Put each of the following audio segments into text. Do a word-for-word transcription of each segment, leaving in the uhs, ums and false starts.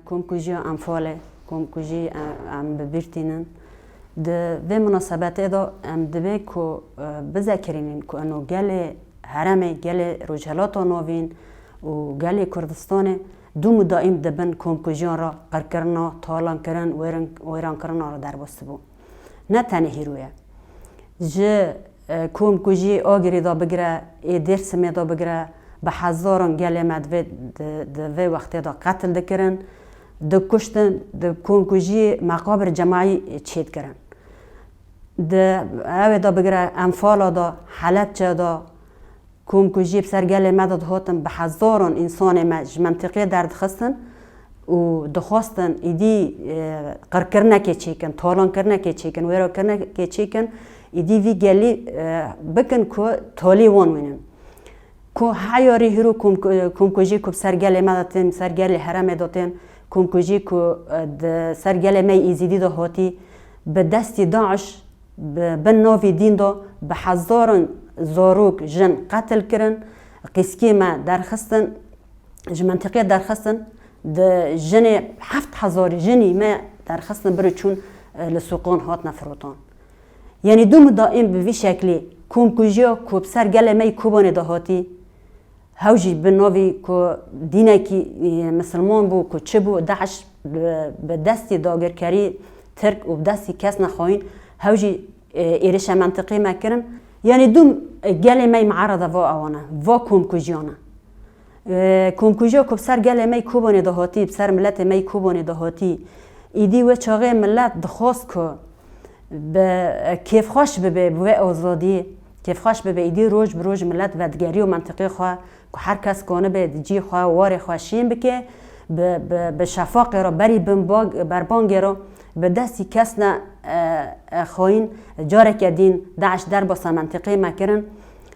Komkujiya Enfalê, komkujî em, em bi bîr tînin. Di vê munasebetê de em divê ku, e, bizekirînin ku eno gelê herêmê, gelê Rojhelata Navîn û gelê Kurdistanê dûm û daîm di bin komkujiyan re, qirkirina, talankirin, wêrin-, wêrankirina re derbas bû. Ne tenê hîro ye. Ji, e, komkujiyê Agirî de bigire, ê Dêrsimê de bigire, bi hezaran gelê me di vê, di, di vê wextê de qetil dikirin, dikuştin, di komkujiyê meqabir cemayî çêdikirin. Di, ew ê de bigire, Enfala de, Helebçe de, komkujî bi ser gelê me de dihatin, bi hezaran însanê me ji mentiqê derdixistin û dixwestin îdî, e, qirkirinekê çêkin, talankirinekê çêkin, wêrakirinekê çêkin, îdî vî gelî, e, bikin ku talî wan wînin. Ku heyarî hîro komku-, komkujî ku bi ser gelê me de tên, ser gelê herêmê de tên, komkujî ku, e, di ser gelê me yê Êzîdî de hatî, bi destî DAIŞ, bi, bi navî dîn de bi hezaran zarok, jin qetil kirin, qîskê me derxistin, ji mentiqê derxistin, di jinê heft hezar jinî me derxistin, birin çûn, e, li sûqan hatine firotan. Yanî dûm û daîm bi vî şeklî komkujiya ku bi ser gelê me yê Kobanê de hatî, hew jî bi navî ku dînekî, e, misilman bû, ku çi bû, DAIŞ bi, bi destî dagirkerî Tirk û bi destî kesna xayîn hew jî, e, êrişa mentiqê me kirin. Yanî dûm, e, gelê me yê miarada va ewan e, va komkujiyan e. E, komkujiya ku bi ser gelê me yê Kobanê de hatî, bi ser miletê me yê Kobanê de hatî, îdî wê çaxê milet dixwast ku bi, e, kêfxweş bibe bi wê azadiyê, kêfxweş bibe, îdî roj bi roj milet vedigeriyo mentiqê xwe, ku her kes kanibe di cî xwe, warê xwe şîn bike, bi, bi, bi şefaqê re berî bin bag-, berbangê re bi destî kesna, e, e, xayîn careke dîn DAIŞ derbasa mentiqê me kirin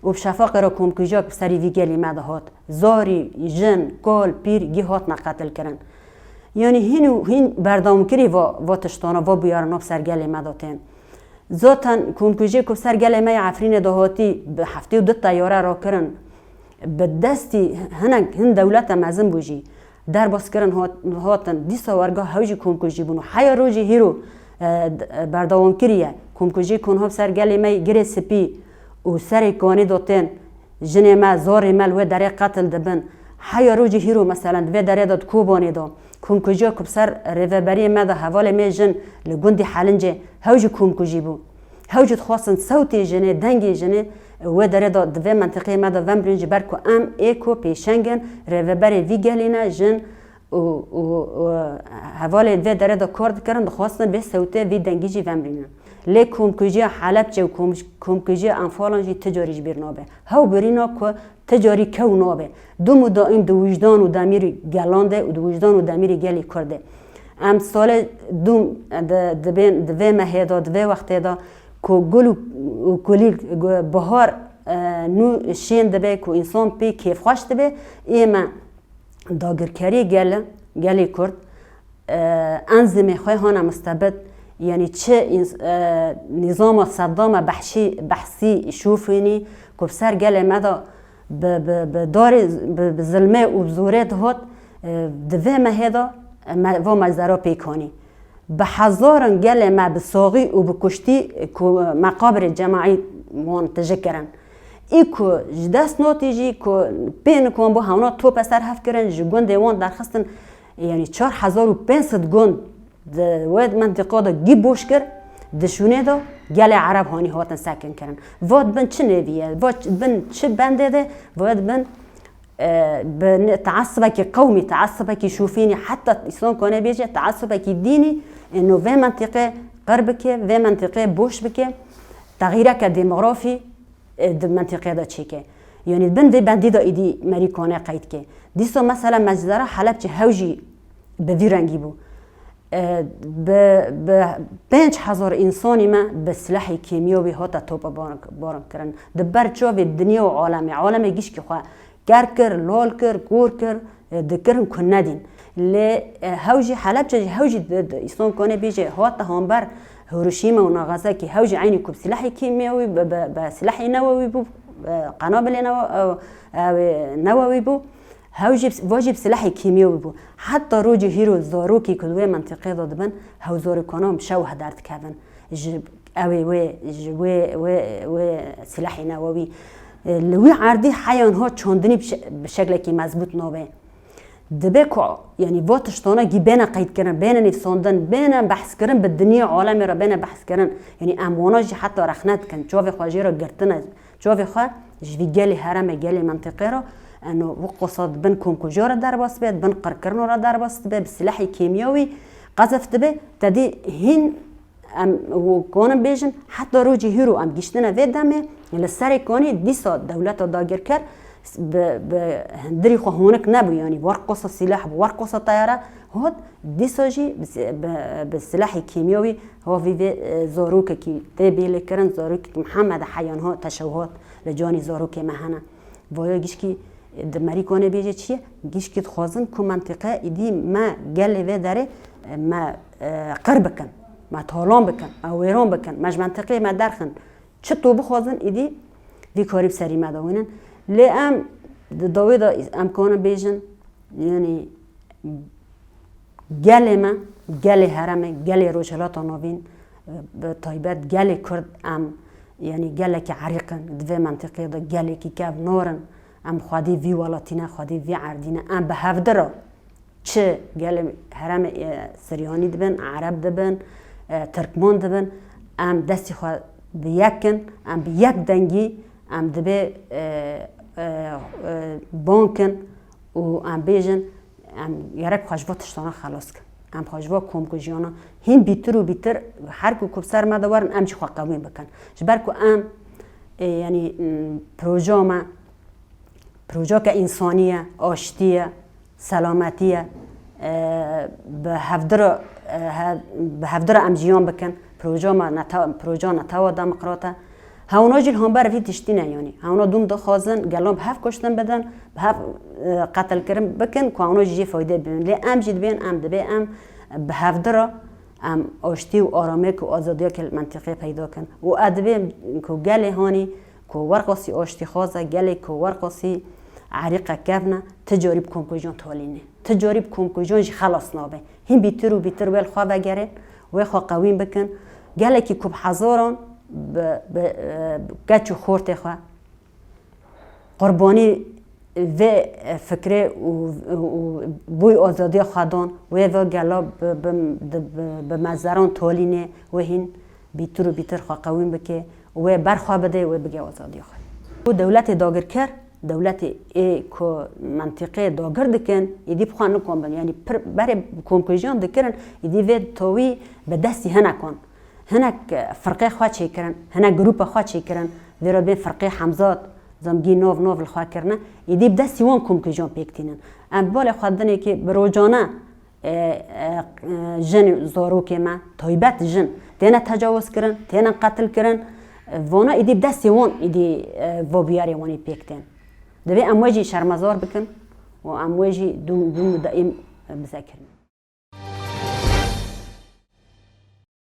û bi şefaqê re komkujiya bi serî vî gelî me de hat. Zarî, jin, kal, pîr gî hatine qetil kirin. Yanî hîn û hîn berdewamkirî va, va tiştana, va bûyerina bi ser gelê me de tên. Zaten komkujiyê ku bi ser gelê me yê Efrînê de hatî, bi heftê û du teyare rakirin, bi destî hinek hin dewleta mezin bû jî derbas kirin hat-, hatin. Dîsa werga hew jî komkujî bûn û heya rojî hîro, e, d-, e, berdewam kiriye. Komkujiyê ku niha bi ser gelê me yê Girê Spî û Serê Kanê de tên, jinê me, zarê me li wê derê qetil dibin. Heya rojî hîro, meselen, di vê derê de di Kobanê de, komkujiya ku bi ser rêveberiyê me de hevalê me jin li gundî Helincê, hew jî komkujî bû. Hew jî dixwestin sewtê jinê, dengê jinê wê derê de di vê mentiqeyê me de vemrîn, ji ber ku em ê ku pêşeng in, rêveberê vî gelî ne, jin û, û, û hevalê vê derê de kar dikirin, dixwestin vê sewtê, vî dengî jî vemrînin. Lê komkujiya Helebçe û kom-, komkujiya Enfalan jî ti carî ji bîr nabe. Hew birîna ku ti carî kew nabe. Dûm û daîm di wijdan û demîrî gelan de û di wijdan û demîrî gelî Kurd de. Em salê dûm di, dibên, di vê mehê de, di vê wextê de ku gul û, û kulîl, gu-, bihar, e, nû şên dibe, ku însan pê kêfxweş dibe, ê me dagirkeriyê gel, gelê Kurd, e, enzîmê xwe hane mistebit, yanî çi îns-, e, nîzama Seddama behşî, behsî şûfînî ku bi ser gelê me de bi, bi, bi darê, bi, bi zilmê û bi zorê dihat, e, di vê mehê de me, va mezera pêk hanî. Bi hezaran gelê me bi saxî û bi kuştî ku meqabirê cemaî wan tije kirin. Î ku ji dest notî jî ku pê nikan bû hewna tope ser hev kirin, ji gundê wan derxistin, yanî çar hezar û pênc sed gund di wê mentiqa de gî boş kir, di şûnê de gelê Ereb hanî hatin sekin kirin. Va di bin çi nêvî ye, va ç-, bin çi bendê de, va di bin e, bi ne-, teasubekî qewmî, teasubekî şûfînî, heta îson kone bêje teasubekî dînî, e, no vê mentiqê qir bike, vê mentiqê boş bike, texîreke demografî, e, di mentiqê de çêke. Yanî bin vê bendî de îdî merî kone qeyd ke. Dîsa mesela mezlera Helebçe hew jî bi vî rengî bû. E, bi, bi pênc hezar însanî me bi silahê kîmyewî hate tope baran, baran kirin. Di ber çavê dinya û alemê, alemê gişkî xwe ker kir, lal kir, kor kir, e, dikirin ku nedîn. Lê, e, hew jî Helebçe jî, hew jî di, di, îson kone bêje hate hamber Hiroşîma û Nagasakî, hew jî eynî ku bi silahê kîmyewî, bi, bi, bi silahê newewî bû, bi qenabilê newe-, ew, ew, e, newewî bû. Hew jî, va jî bi silahê kîmyewî bû. Heta rojê hîro zarokî ku di wê mentiqê de dibin, hew zarokana bi şew hez derdikevin. Ji ew ê wê, ji wê, wê, wê silahê newewî. Li wî erdî heya niha çandinî bi şe-, bi şeklekî mezbût nabe. Dibe ku, yanî, va tiştana gî bêne qeydkirin, bêne nivîsandin, bêne behskirin, bi dinya alemê re bêne behskirin. Yanî, em wana jî heta rexne dikin. Çavê xwe jê re girtine. Çavê xwe ji vî gelê herêmê, gelê mentiqê re, eno, wiqosa di bin komkujiya re derbas dibe, di bin qirkirina re derbas dibe, bi silahê kîmyewî qezef dibe, te dî hîn em, û kanin bêjin, heta rojê hîro em gihiştine vê demê, li serê kanî dîsa dewleta dagirker bi, bi hundirî xwe honik nebû, yanî werqosa sîlah bû, werqosa teyare hat, dîsa jî bi, bi, bi silahê kîmyewî havî vê, e, zarokekî tê bêlêkirin, zarokekî Mihemed e heya niha teşewhat li canî zarokê me hene. Vaya gişkî di Merîkanê bêje çi ye? Gişkî dixwazin ku mentiqe îdî me gelê vê derê, e, me, e, qir bikin, me talan bikin, me wêran bikin, me ji mentiqeyê me derxin. Çito bixwazin îdî vî karî bi serî me de wînin. Lê em di dawê de em kanin bêjin, yanî gelê me, gelê herêmê, gelê Rojhilata Navîn, bi taybet gelê Kurd em, yanî gelekî erîq in, di vê mentiqê de gelekî kevnar in. Em xwedî vî welatî ne, xwedî vî erdî ne. Em bi hevdi re çi gelê herêmê, e, Siryanî dibin, Ereb dibin, e, Tirkman dibin, em destî xwe bi yek in, em bi yek dengî, em dibê, e, e, e, bang kin û em bêjin, em gerek xwe ji bo tiştana xelas kin. Em xwe ji bo komkujiyana hîn bîtir û bîtir her ku ku bi ser me de werin, em jî xwe qewîn bikin. Ji ber ku em, e, yanî, m, proja me, projeke însanî ye, aştî ye, selametî ye. E, bi hevdi re, e, he-, bi hevdi re em jiyan bikin. Proja me nete-, proja netewa demokrat e. Hewna jî li hember vî tiştî ne, yanî. Hewna dûm dixwazin gelan bi hev kuştin bidin, bi hev, e, qetilkirin bikin, ku hewna jî jê faydê bibin. Lê em jî dibên, em dibê em bi hevdi re em aştî û aramiyek û azadiyek li mentiqê peyda kin. Û ez dibêm ku gelê hanî ku werqasî aştîxwaz e, gelê ku werqasî erîqe kevn e, ti carî bi komkujiyan talîne. Ti carî bi komkujiyan jî xelas nabe. Hîn bîtir û bîtir wê li xwe vegerin, wê xwe qewîn bikin. Gelekî ku bi hezaran bi, bi, e, keç û xortê xwe qurbanî vê fikrê û, û boy azadiya xwe dan, wê ve gela bi, bi, bi, bi, bi mezeran talîne, wê hîn bîtir û bîtir xwe qewîn bike, wê ber xwe bide, wê bige azadiya xwe. Û dewletê dagirker, dewletê ê ku mentiqê dagir dikin, êdî bi xwe nikom bin. Yanî pir berê komkujiyan dikirin, êdî vê tawî bi destî hinekan. Hinek, e, firqê xwe çêkirin, hinek grûpa xwe çêkirin, vê re dibên firqê Hemzat, zamgî nov nov li xwe kirine, êdî bi destî wan komkujiyan pêk tînin. Em bi balê xwe dinê ki bi rojane, e, e, e, jin û zarokê me, taybet jin, têne tecawizkirin, têne qetilkirin, e, vana êdî bi destê wan êdî, e, va bûyerê wanî pêk tên. Divê em we jî şermezar bikin û em we jî dûm, dûm û daîm bizekirin.